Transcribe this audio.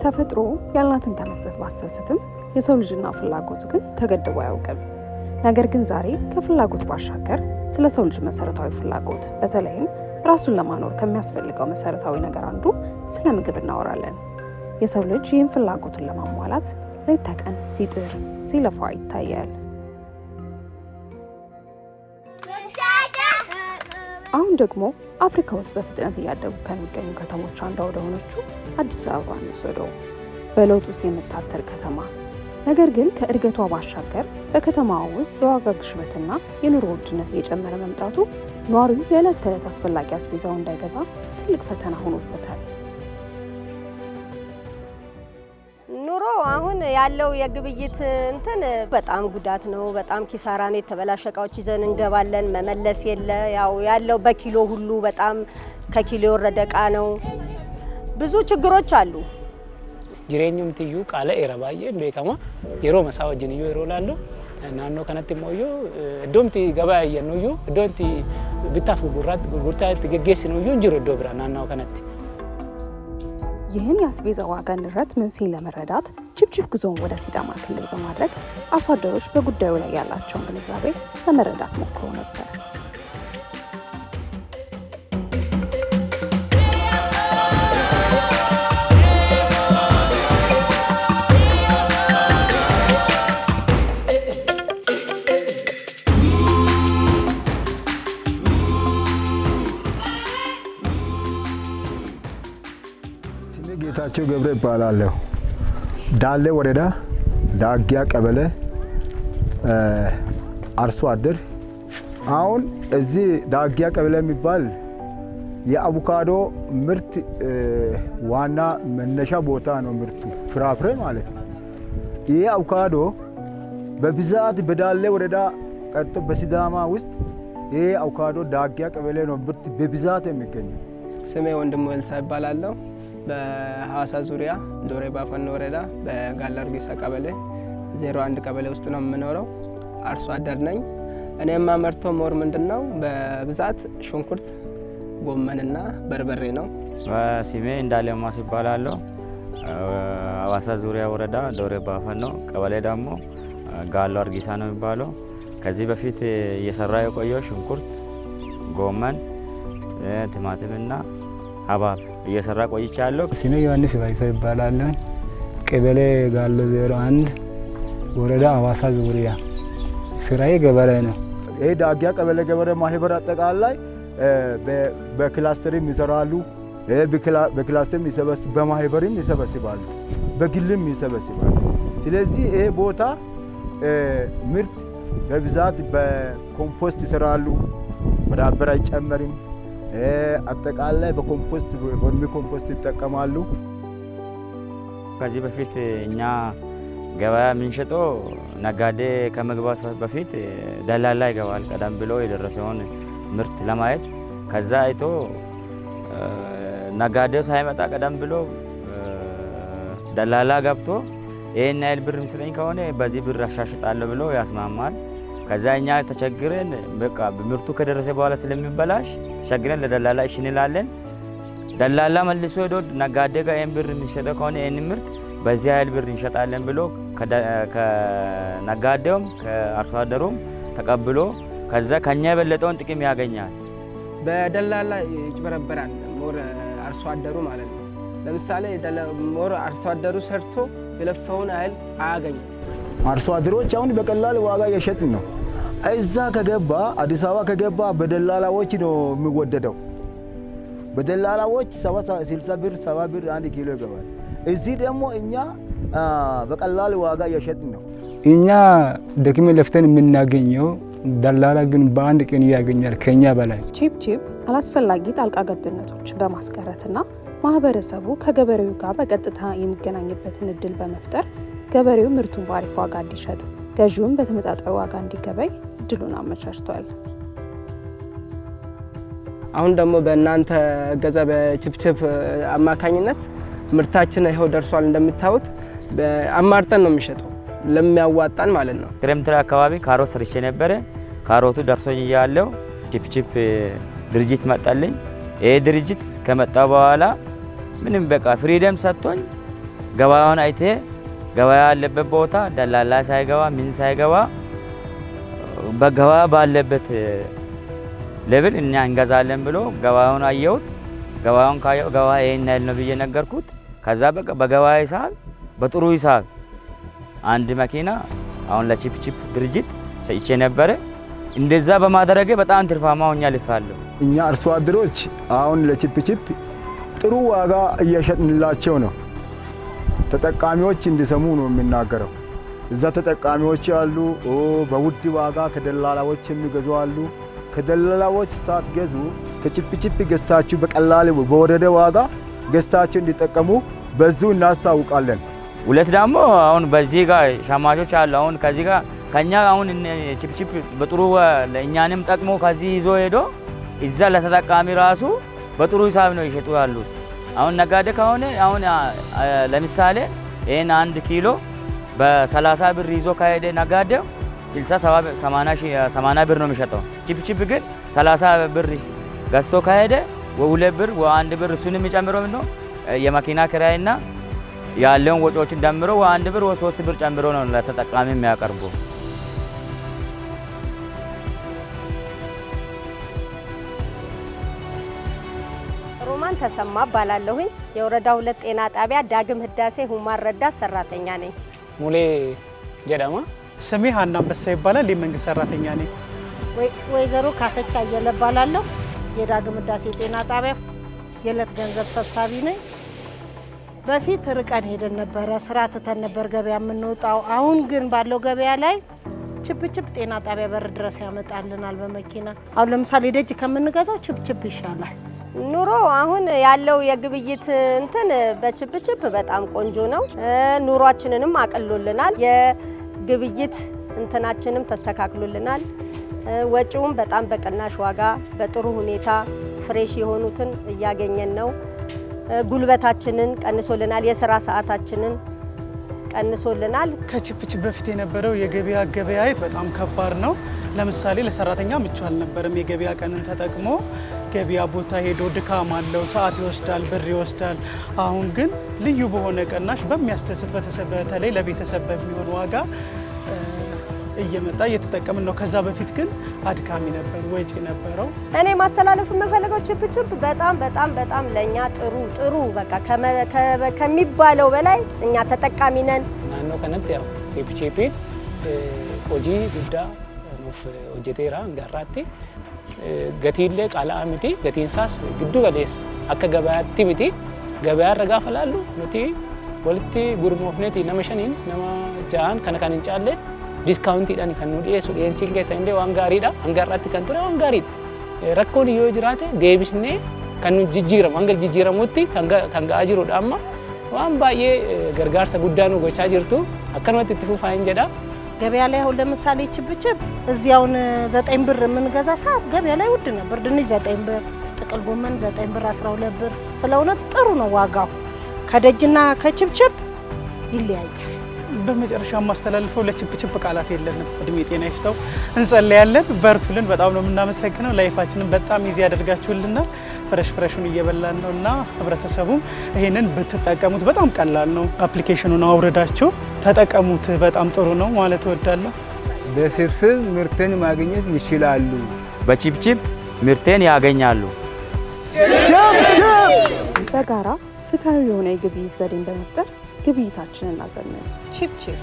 ተፈጥሮ ያላትን ከመስጠት ባትሰስትም የሰው ልጅና ፍላጎቱ ግን ተገድቦ አያውቅም። ነገር ግን ዛሬ ከፍላጎት ባሻገር ስለ ሰው ልጅ መሰረታዊ ፍላጎት፣ በተለይም ራሱን ለማኖር ከሚያስፈልገው መሰረታዊ ነገር አንዱ ስለ ምግብ እናወራለን። የሰው ልጅ ይህን ፍላጎቱን ለማሟላት ሌት ተቀን ሲጥር ሲለፋ ይታያል። አሁን ደግሞ አፍሪካ ውስጥ በፍጥነት እያደጉ ከሚገኙ ከተሞች አንዷ ወደ ሆነችው አዲስ አበባ እንውሰደው። በለውጥ ውስጥ የምታተር ከተማ፣ ነገር ግን ከእድገቷ ባሻገር በከተማዋ ውስጥ የዋጋ ግሽበትና የኑሮ ውድነት እየጨመረ መምጣቱ ነዋሪው የዕለት ተዕለት አስፈላጊ አስቤዛው እንዳይገዛ ትልቅ ፈተና ሆኖበታል። ኑሮ አሁን ያለው የግብይት እንትን በጣም ጉዳት ነው። በጣም ኪሳራ ነው። የተበላሸ እቃዎች ይዘን እንገባለን። መመለስ የለ፣ ያው ያለው በኪሎ ሁሉ በጣም ከኪሎ የወረደ እቃ ነው። ብዙ ችግሮች አሉ። Jireenyumti iyyuu qaala'eera, baay'een beekama. Yeroo masaa wajjin iyyuu yeroo ilaallu naannoo kanatti immoo iyyuu iddoo itti gabaa iyyannu iyyuu, iddoo itti bittaaf gurgurtaa itti geggeessinu iyyuu hin jiru iddoo biraa naannoo kanatti. ይህን የአስቤዛ ዋጋ ንረት መንስኤ ለመረዳት ቺፕቺፕ ጉዞውን ወደ ሲዳማ ክልል በማድረግ አርሶ አደሮች በጉዳዩ ላይ ያላቸውን ግንዛቤ ለመረዳት ሞክሮ ነበር። ስሜ ጌታቸው ገብረ ይባላለሁ። ዳሌ ወረዳ ዳጊያ ቀበሌ አርሶ አደር። አሁን እዚህ ዳጊያ ቀበሌ የሚባል የአቮካዶ ምርት ዋና መነሻ ቦታ ነው። ምርቱ ፍራፍሬ ማለት ነው። ይህ አቮካዶ በብዛት በዳሌ ወረዳ ቀጥቶ በሲዳማ ውስጥ ይህ አቮካዶ ዳጊያ ቀበሌ ነው ምርት በብዛት የሚገኘው። ስሜ ወንድሙ ኤልሳ ይባላለሁ። በሐዋሳ ዙሪያ ዶሬ ባፈኖ ወረዳ በጋላ እርጌሳ ቀበሌ 01 ቀበሌ ውስጥ ነው የምኖረው። አርሶ አደር ነኝ። እኔ የማመርተው more ምንድን ነው፣ በብዛት ሽንኩርት፣ ጎመንና በርበሬ ነው። ስሜ እንዳለ ማስ ይባላለሁ። ሐዋሳ ዙሪያ ወረዳ ዶሬ ባፈኖ ቀበሌ ደግሞ ጋሎ አርጊሳ ነው የሚባለው። ከዚህ በፊት እየሰራ የቆየው ሽንኩርት፣ ጎመን፣ ቲማቲምና ሀባብ እየሰራ ቆይቻለሁ። ስሜ ዮሐንስ ባይሳ ይባላል። ቀበሌ ጋሎ 01፣ ወረዳ ሐዋሳ ዙሪያ። ስራዬ ገበሬ ነው። ይህ ዳጊያ ቀበሌ ገበሬ ማህበር አጠቃላይ በክላስተርም ይሰራሉ፣ በክላስተርም በማህበርም ይሰበስባሉ፣ በግልም ይሰበስባሉ። ስለዚህ ይሄ ቦታ ምርት በብዛት በኮምፖስት ይሰራሉ። ማዳበሪያ አይጨመርም። አጠቃላይ በኮምፖስት vermicompost ይጠቀማሉ። ከዚህ በፊት እኛ ገበያ የምንሸጠው ነጋዴ ከመግባት በፊት ደላላ ይገባል። ቀደም ብሎ የደረሰውን ምርት ለማየት፣ ከዛ አይቶ ነጋዴው ሳይመጣ ቀደም ብሎ ደላላ ገብቶ ይህን ያህል ብር የሚሰጠኝ ከሆነ በዚህ ብር አሻሽጣለሁ ብሎ ያስማማል። ከዛ እኛ ተቸግረን በቃ ምርቱ ከደረሰ በኋላ ስለሚበላሽ ተቸግረን ለደላላ እሺ እንላለን። ደላላ መልሶ ሄዶ ነጋዴ ጋር ይህን ብር የሚሸጠው ከሆነ ይህን ምርት በዚህ ያህል ብር እንሸጣለን ብሎ ከነጋዴውም ከአርሶ አደሩም ተቀብሎ ከዛ ከኛ የበለጠውን ጥቅም ያገኛል። በደላላ ይጭበረበራል more አርሶ አደሩ ማለት ነው። ለምሳሌ more አርሶ አደሩ ሰርቶ የለፋውን ያህል አያገኝም። አርሶ አደሮች አሁን በቀላል ዋጋ እየሸጥን ነው። እዛ ከገባ፣ አዲስ አበባ ከገባ በደላላዎች ነው የሚወደደው። በደላላዎች 60 ብር፣ 70 ብር 1 ኪሎ ይገባል። እዚህ ደግሞ እኛ በቀላል ዋጋ እየሸጥን ነው። እኛ ደክመን ለፍተን የምናገኘው ደላላ ግን በአንድ ቀን ያገኛል ከኛ በላይ። ቺፕ አላስፈላጊ ጣልቃ ገብነቶችን በማስቀረትና ማህበረሰቡ ከገበሬው ጋር በቀጥታ የሚገናኝበትን እድል በመፍጠር ገበሬው ምርቱን በአሪፍ ዋጋ እንዲሸጥ፣ ገዢውም በተመጣጣኝ ዋጋ እንዲገበይ እድሉን አመቻችቷል። አሁን ደግሞ በእናንተ እገዛ በችፕችፕ አማካኝነት ምርታችን ይኸው ደርሷል። እንደምታዩት አማርጠን ነው የሚሸጠው ለሚያዋጣን ማለት ነው። ክረምት ላይ አካባቢ ካሮት ሰርቼ ነበረ። ካሮቱ ደርሶኝ እያለው ቺፕቺፕ ድርጅት መጣልኝ። ይሄ ድርጅት ከመጣ በኋላ ምንም በቃ freedom ሰጥቶኝ ገበያውን አይቴ ገበያ ያለበት ቦታ ደላላ ሳይገባ ምን ሳይገባ በገበያ ባለበት level እኛ እንገዛለን ብሎ ገበያውን አየሁት። ገበያውን ካየው ገበያ ይሄን ያህል ነው ብዬ ነገርኩት። ከዛ በቃ በገበያ ሂሳብ በጥሩ ሂሳብ አንድ መኪና አሁን ለቺፕቺፕ ድርጅት ሰጥቼ ነበረ። እንደዛ በማድረጌ በጣም ትርፋማ ሆኜ አልፌያለሁ። እኛ አርሶ አደሮች አሁን ለቺፕቺፕ ጥሩ ዋጋ እየሸጥንላቸው ነው። ተጠቃሚዎች እንዲሰሙ ነው የሚናገረው። እዛ ተጠቃሚዎች አሉ፣ በውድ ዋጋ ከደላላዎች የሚገዙ አሉ። ከደላላዎች ሳትገዙ ከቺፕቺፕ ገዝታችሁ በቀላል በወረደ ዋጋ ገዝታችሁ እንዲጠቀሙ በዚሁ እናስታውቃለን። ሁለት ደግሞ አሁን በዚህ ጋር ሸማቾች አሉ። አሁን ከዚህ ጋር ከኛ አሁን ቺፕቺፕ በጥሩ ለእኛንም ጠቅሞ ከዚህ ይዞ ሄዶ እዛ ለተጠቃሚ ራሱ በጥሩ ሂሳብ ነው ይሸጡ ያሉት። አሁን ነጋዴ ከሆነ አሁን ለምሳሌ ይሄን 1 ኪሎ በ30 ብር ይዞ ከሄደ ነጋዴው 60 70 80 ብር ነው የሚሸጠው። ቺፕቺፕ ግን 30 ብር ገዝቶ ከሄደ ወይ 2 ብር ወይ 1 ብር እሱን የሚጨምረው ምንድነው የመኪና ኪራይና ያለውን ወጪዎችን ደምሮ ወይ 1 ብር ወይ 3 ብር ጨምሮ ነው ለተጠቃሚ የሚያቀርቡ። ሮማን ተሰማ እባላለሁኝ። የወረዳ 2 ጤና ጣቢያ ዳግም ህዳሴ ሁማን ረዳት ሰራተኛ ነኝ። ሙሌ ጀዳማ። ስሜ ሀና አንበሳ ይባላል። የመንግስት ሰራተኛ ነኝ። ወይዘሮ ካሰቻ አየለ እባላለሁ። የዳግም ህዳሴ ጤና ጣቢያ የዕለት ገንዘብ ሰብሳቢ ነኝ። በፊት ርቀን ሄደን ነበረ፣ ስራ ትተን ነበር ገበያ የምንወጣው። አሁን ግን ባለው ገበያ ላይ ችፕችፕ ጤና ጣቢያ በር ድረስ ያመጣልናል በመኪና። አሁን ለምሳሌ ደጅ ከምንገዛው ችፕችፕ ይሻላል። ኑሮ አሁን ያለው የግብይት እንትን በችፕችፕ በጣም ቆንጆ ነው። ኑሯችንንም አቅሎልናል። የግብይት እንትናችንም ተስተካክሎልናል። ወጪውም በጣም በቅናሽ ዋጋ በጥሩ ሁኔታ fresh የሆኑትን እያገኘን ነው። ጉልበታችንን ቀንሶልናል። የስራ ሰዓታችንን ቀንሶልናል። ከቺፕቺፕ በፊት የነበረው የገበያ ገበያየት በጣም ከባድ ነው። ለምሳሌ ለሰራተኛ ምቹ አልነበረም። የገበያ ቀንን ተጠቅሞ ገበያ ቦታ ሄዶ ድካም አለው፣ ሰዓት ይወስዳል፣ ብር ይወስዳል። አሁን ግን ልዩ በሆነ ቅናሽ በሚያስደስት በተለይ ለቤተሰብ በሚሆን ዋጋ እየመጣ እየተጠቀምን ነው። ከዛ በፊት ግን አድካሚ ነበር፣ ወጪ ነበረው። እኔ ማስተላለፍ የምፈልገው ቺፕቺፕ በጣም በጣም በጣም ለኛ ጥሩ ጥሩ በቃ ከሚባለው በላይ እኛ ተጠቃሚ ነን። Naannoo kanatti ያው ቺፕቺፕ hojii guddaa nuuf hojjeteera hanga har'aatti. Gatiillee qaala'aa miti, gatiin isaas giddu galeessa akka gabayaatti miti. Gabayaarra gaafa laallu nuti walitti gurmoofneeti nama 5 nama 6 kana kan hin caalle discountiidhaan kan nu dhiyeessu. Dhiyeessiin keessa illee waan gaariidha. Hanga har'aatti kan ture waan gaariidha. Rakkoon yoo jiraate deebisnee kan nu jijjiiramu hanga jijjiiramutti kan ga'aa jirudha amma waan baay'ee gargaarsa guddaa nu gochaa jirtu akkanumatti itti fufaa hin jedha. ገበያ ላይ አሁን ለምሳሌ ችፕችፕ እዚያውን 9 ብር የምንገዛ ሰዓት ገበያ ላይ ውድ ነበር። ድንች 9 ብር፣ ጥቅል ጎመን 9 ብር፣ 12 ብር። ስለእውነት ጥሩ ነው ዋጋው ከደጅና ከችፕችፕ ይለያያል። በመጨረሻ የማስተላልፈው ለቺፕቺፕ ቃላት የለንም። እድሜ ጤና ይስጠው፣ እንጸልያለን። በርቱልን። በጣም ነው የምናመሰግነው። Life ኣችንን በጣም easy ያደርጋችሁልናል። Fresh fresh ኡን እየበላን ነውና ህብረተሰቡም ይሄንን ብትጠቀሙት በጣም ቀላል ነው። Application ኑን አውርዳችሁ ተጠቀሙት። በጣም ጥሩ ነው ማለት እወዳለሁ። በስብስብ ምርትን ማግኘት ይችላሉ። በቺፕቺፕ ምርቴን ያገኛሉ። ቺፕቺፕ በጋራ ፍትሃዊ የሆነ የግብይት ዘዴን በመፍጠር ግብይታችንን እናዘምን። ቺፕቺፕ።